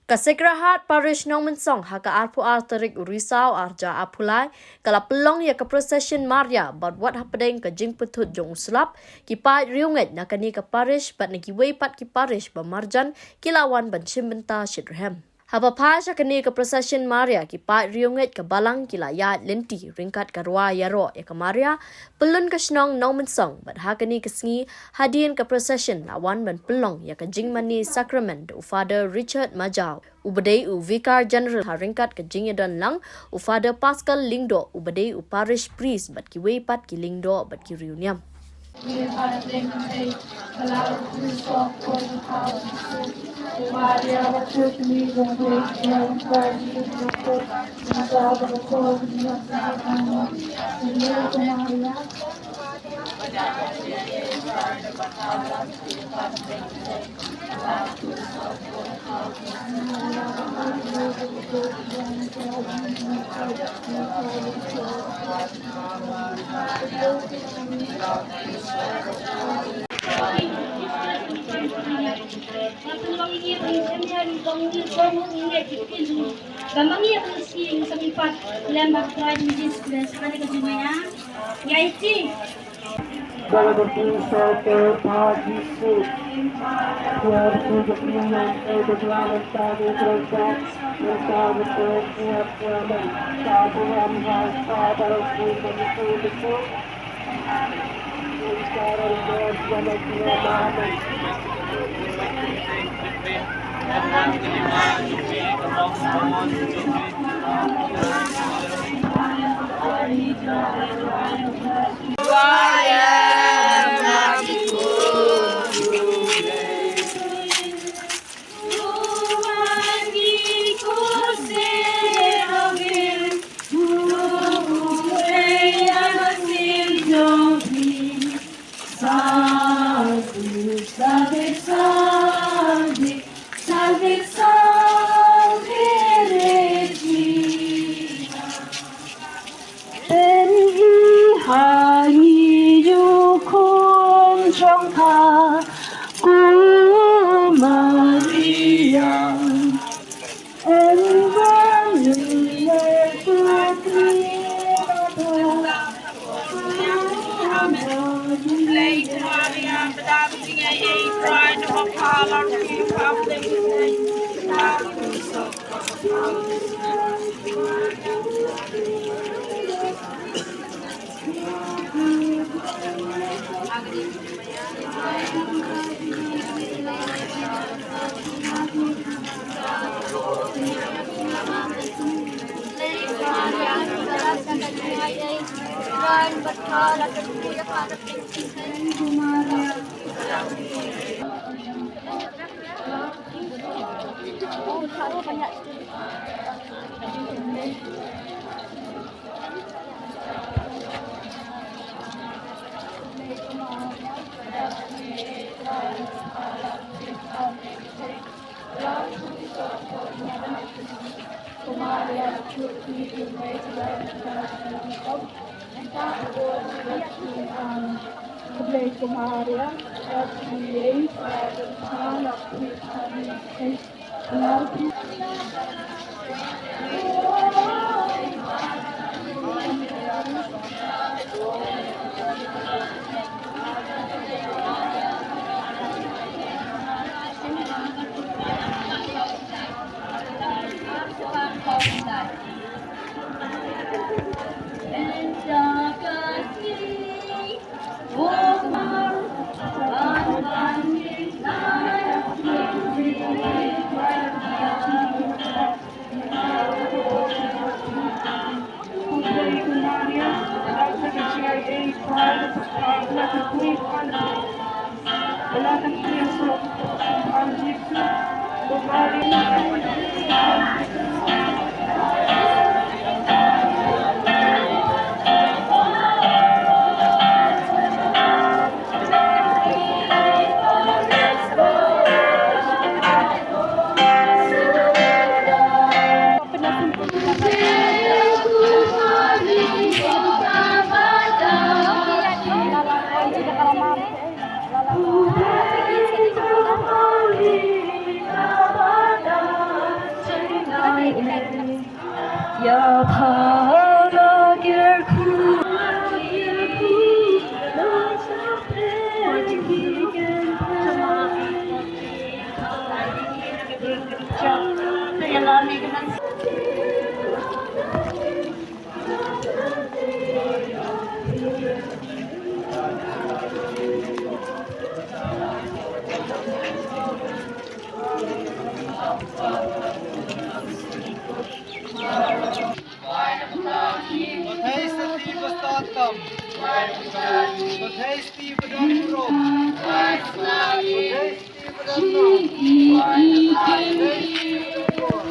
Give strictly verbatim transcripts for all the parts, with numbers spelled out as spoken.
Ka Sekrahad Parish Nongmensong ha ka arphew ar tarik u Risaw arhajar arphew lai ka la pynlong ïa ka procession Maria bad wat hapdeng ka jingpynthut jong u slap, ki paid riewngeit na kane ka parish bad na kiwei pat ki parish ba marjan ki la wan ban shim bynta shitrhem. Haba phai sha kane ka procession Maria, ki paid riewngeit ka balang ki la ïaid lynti ryngkat ka rwai ïaroh ïa ka Maria, pynlun ka shnong Nongmensong, bad ha kane ka sngi hadien ka procession la wan ban pynlong ïa ka jingmane sakrament da u Father Richard Majaw, uba dei u Vicar General, ha ryngkat ka jingïadon lang u Father Pascal Lyngdoh, uba dei u Parish Priest, bad kiwei pat ki lyngdoh bad ki riewniam. Pynhiar ïa u khun jong ka, ko Maria. Ya pha la ker khu. Pathai sati ba sah tam. Pathai sati ba don burom. Pathai sati ba don burom.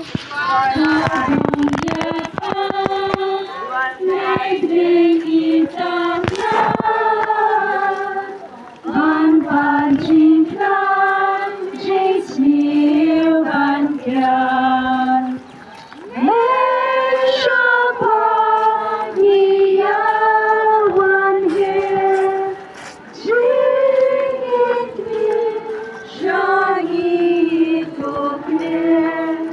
Ban ban jingkhlaiñ, jingsniew ban kren. Mynshuwa ngi ïa wan hiar, jingkit sha ngi to kren.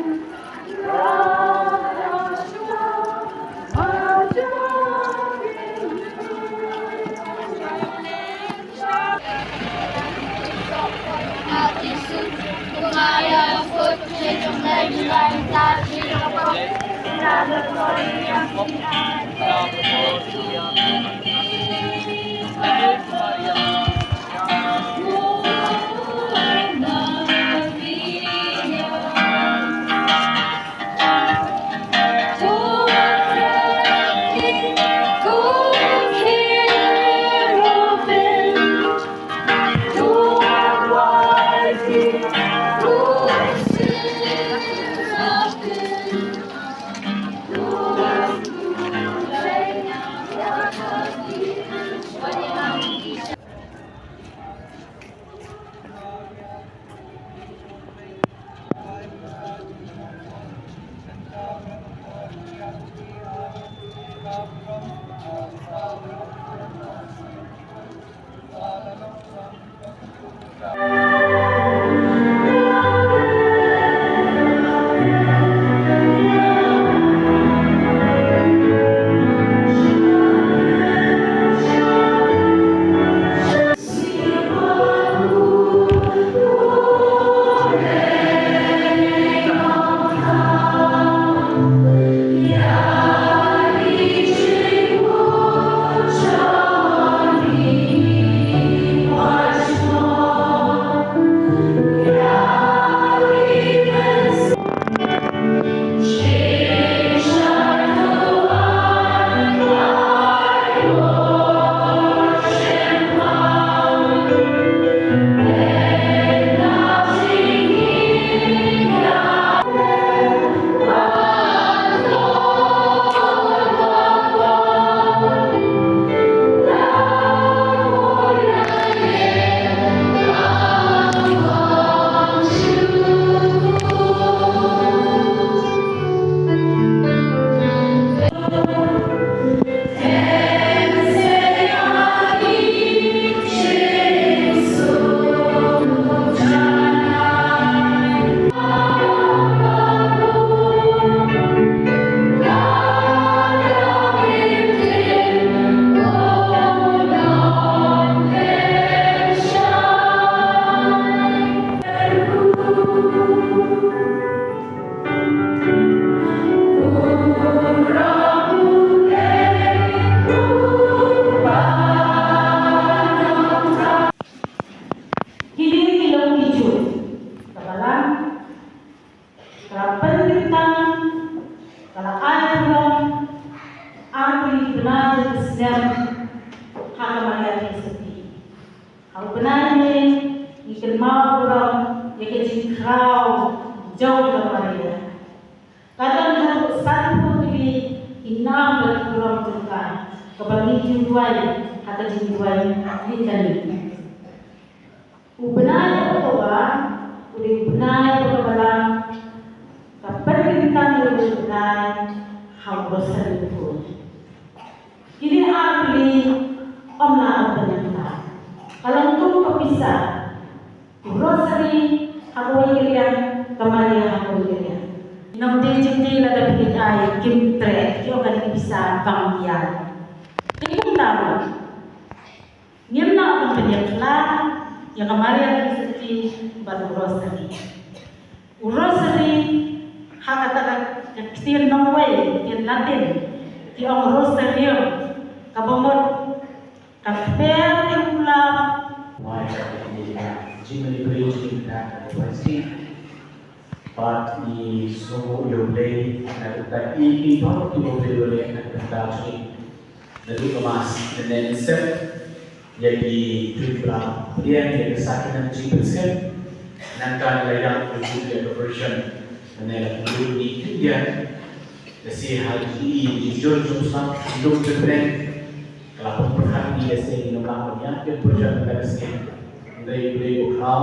Kine ki long ki jong ka balang, ka la pynkyntang, ka la ai burom, ar tylli ki bnai jong ka snem ha ka Maria Theisotti. Ha u bnai ne ngi kynmaw burom ïa ka jingkhraw jong ka Maria. Ka don haduh sanphew tylli ki nam bad ki burom jong ka, kaba ngi ju duwai ha ka jingduwai lynti lynti. U bnai October u dei u bnai ba ka balang ka pynkyntang ïa u bnai ha u Rosary Phuh. Kine ar tylli ym lah ban pynkyntang. Ka long kum ka pisa, u Rosary ha kawei ka liang, ka Maria ha kawei ka liang. Nongdie jingdie lada phi ai kim treh, ki ong ka dei pisa bang ïa. Te kumta ruh, ngim nang ban pynïakhlad ïa ka Maria Theisotti bad u Rosary. U Rosary, ha kata ka, ka ktien nongwei, ktien Latin, ki ong Rosarium, kaba mut ka kper ki u klam. Wai ka ktien, jingmane briew jingmane ka ktien. Bad ngi sngewnguh ïa U Blei na ka bynta ki, ki baroh kiba U Blei u leh na ka bynta jong ngi. Naduh ka Mass, mynne mynstep, ïa ki tui bla pdiang, ïa ka Sakramen Jingpynsngewthuh. Nangta ngi la ïap ïa ka version, mynne la pynduh ïa ki khyndiat. Lashai ha ki jingïeit jong u slap, jong u pynbeit. Ka la pynpyrkhat ïa lashai, ngi ong ba ngin ïa pynpyrkhat ïa lashai. Hynrei U Blei u khraw,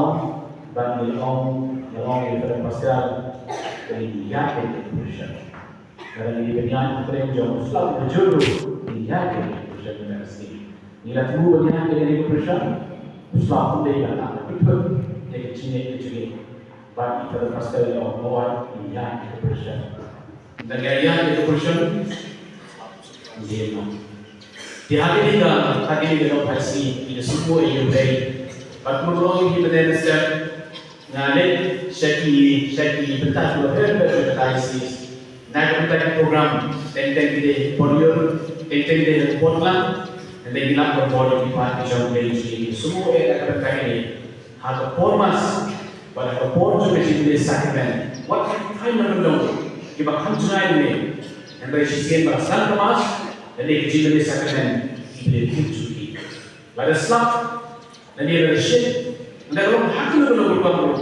bad ngi ong, ngi ong ïa Father Pascal, ngi ïa pynpyrkhat. Lada ngi pynïaid ha pdeng jong u slap, ka jong u, ngi ïa pynpyrkhat ïa lashai. Ngi la thmu ban ïaid ïa kane ka pyrshah, u slap um dei ban nang pynpyrkhat ïa ka jingngeit ka jong ngi. Bad i Father Pascal u ong, ngi ïaid ïa ka pyrshah. Ynda ngi ïaid ïa ka pyrshah, ngi ïa. Te ha kane ka, ha kane ka Nongphaisngi, ngi da sngewbha ïa U Blei. Bad kumno ngi pynlong ïa ka step, nga leit sha ki, sha ki bynta kiba pher pher jong ka diocese. Na ka bynta ki program, teng teng ki dei por ïor, teng teng ki dei por lang, teng teng ki lap por por ki pat ki jong ki, ki sngewbha ïa ka bynta ki dei. Ha ka por Mass, bad ha ka por jong ka jingpynleit sakramen, wat ki thaiñ na ka bynta kiba kham jngai ne. Hynrei shisien ba la sdang ka Mass, hynrei ka jingpynleit sakramen, ki pynleit kim jong ki. Lada slap, Lane lada shit, lada ka long ha kano kano ka rukom ruh,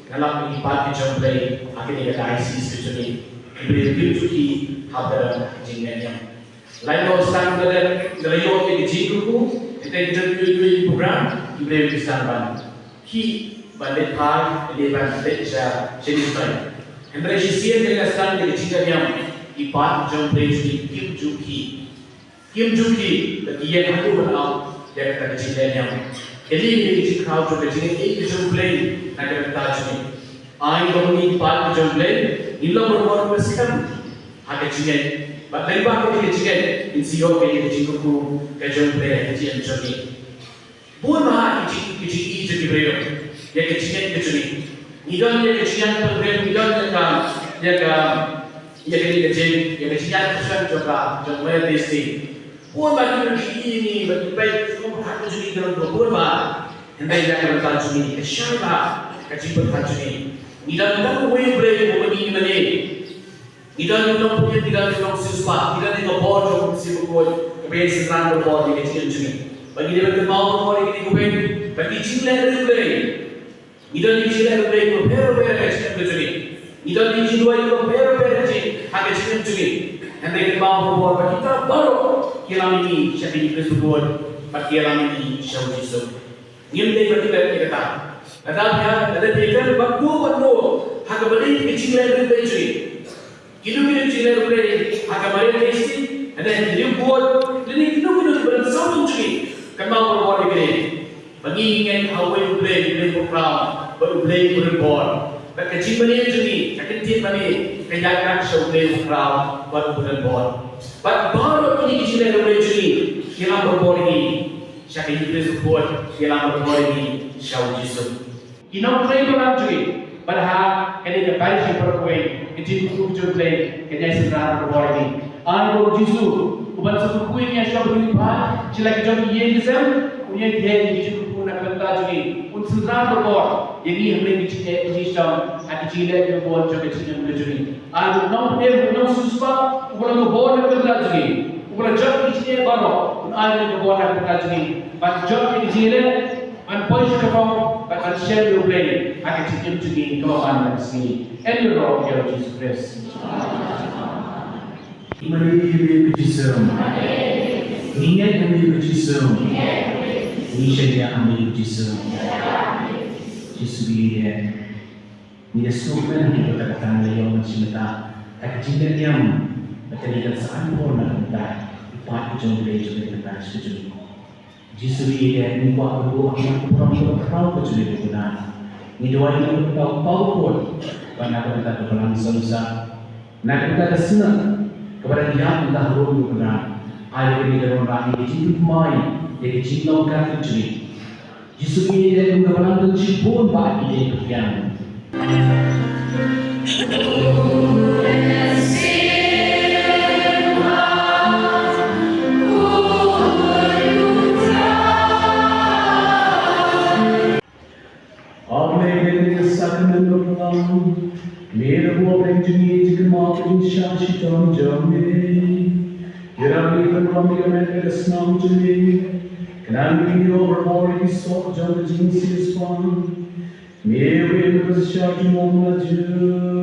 nga lap ïa ki paid ki jong U Blei ha kane ka diocese ka jong ngi, ki briew kim jong ki hap ban don ha ka jingngeit niam. Lano sdang lada, lada ïoh ïa ka jingkyrkhu, ïa ka jingkyrkhu ïa ka program, ki briew ki sdang ban khie ban leit phai, lane ban leit sha, sha Jerusalem. Hynrei shisien lada sdang ïa ka jingngeit niam, ki paid ki jong U Blei jong ngi kim jong ki. Kim jong ki, ba ki ïeng haduh ban ap ïa kata ka jingngeit niam. Kane ka dei ka jingkhraw jong ka jingngeit ka jong U Blei na ka bynta jong ngi. Ai ba ngi ki paid ki jong U Blei, ngin long bor bor ba skhem ha ka jingngeit. Bad lyngba kane ka jingngeit, ngin sa ïoh ïa ka jingkyrkhu ka jong U Blei ha ka jingim jong ngi. Bun bah ki jing, ki jingïeit jong ki briew ïa ka jingngeit ka jong ngi. Ngi don ïa ka jingïaid pilgrim, ngi don ïa ka, ïa ka, ïa ka, ïa ka jing, ïa ka jingïaid Khristan jong ka, jong ka Maria Theisotti. Bun bah ki briew ki ïeit ïa ngi, ba ki peit kum ka jong ngi, ka long bun bah. Hynrei ïa ka bynta jong ngi, ka shai bah ka jingpyrkhat jong ngi. Ngi don tang uwei U Blei uba ngi mane. Ngi don ïa u nongpynim, ngi don ïa u nongsiewspah, ngi don ïa ka bor jong u Mynsiem Bakhuid, kaba ïai synran barabor ïa ka jingim jong ngi. Ba ngi dei ban kynmaw barabor ïa kine kiwei, ba ki jingleh U Blei. Ngi don ïa ki jingleh U Blei kiba pher bapher ha ka jingim ka jong ngi. Ngi don ïa ki jingduwai kiba pher bapher ha ka jing, ha ka jingim jong ngi. Hynrei kynmaw barabor ba kita baroh ki ïalam ïa ngi sha ka Eucharist bakhuid, bad ki ïalam ïa ngi sha u Jisu. Ngim dei ban ïa kata. Lada phi, lada phi kren bad no bad no ha kaba dei ka jingleh U Blei jong ngi. Kino kino ki jingleh U Blei ha ka Maria Theisotti, lane ki riewkhuid, lane kino kino kiba don sawdong jong ngi. Kynmaw barabor ïa kane. Ba ngi ngeit ha uwei U Blei, U Blei uba khraw bad U Blei uba donbor. Bad ka jingmane jong ngi, ka kyntien mane, ka ïaid sha U Blei uba khraw bad uba donbor. Bad baroh kine ki jingleh U Blei jong ngi, ki ïalam barabor ïa ngi sha ka Eucharist bakhuid, ki ïalam barabor ïa ngi sha u Jisu. Ki nongtrei balang jong ngi, bad ha kane ka parish baroh kawei, ka jingkyrkhu jong U Blei kan ïai synran barabor ïa ngi. Ai ba u Jisu u ban sa kyrkhu ïa ngi ha shnong bad ha ki phad, sha la ki jong ki ïing ki sem, un ïai theh ïa ka jingkyrkhu na ka bynta jong ngi, un synran barabor ïa ngi ha ka jingeh jingshong, ha ka jingleh jingpynbor jong ka jingim ka jong ngi. Ai ba u nongpynim, u nongsiewspah, u ban long ka bor na ka bynta jong ngi, u ban jop ïa ki jingeh baroh, un ai ka bor na ka bynta jong ngi ban jop ïa ki jingeh, ban poi sha ka thong, bad ban shem ïa U Blei ha ka jingim jong ngi kumba man la ka sngi. Yn ïaroh ïa U Jisu Khrist. Ngi mane ïa me ko Jisu. Ngi ngeit ïa me ko Jisu. Ngi shaniah ïa me ko Jisu. Jisu ngi ïeit. Ngi da sngewkmen ïa kata kaba ngi la ïoh mynshwa mynta. Ka jingngeit niam, bad kane kan sa ai bor na ka bynta i paid ki jong U Blei jong ka bynta ka jong ngi. Jisu ngi ïeit, ngi kwah ba phi wan ha ka burom kaba khraw ka jong ngi, ko Trai. Ngi duwai na ka bynta u Kpa bakhuid, bad na ka bynta ka balang samsa. Na ka bynta ka synagogue kaba dang ïaid mynta ha Rom, ko Kynrad, ai ba kane ka wanrah ïa ka jingthied mai ïa ka jinglong Katholik jong ngi. Jisu, ïa ka, kum ka balang don shibun ba ki dei pyrkhat. Amen. Ïa ka sakramen balang, me la buh ïa ngi jingkynmaw ka jingshah shitom jong me. Ïarap ïa ngi ban ïoh ïa ka snam jong me. Khnang ba ngin ïoh ban bor ïa ki soh jong ka jingsiewspah. Me wei me ban sha jingmong la jong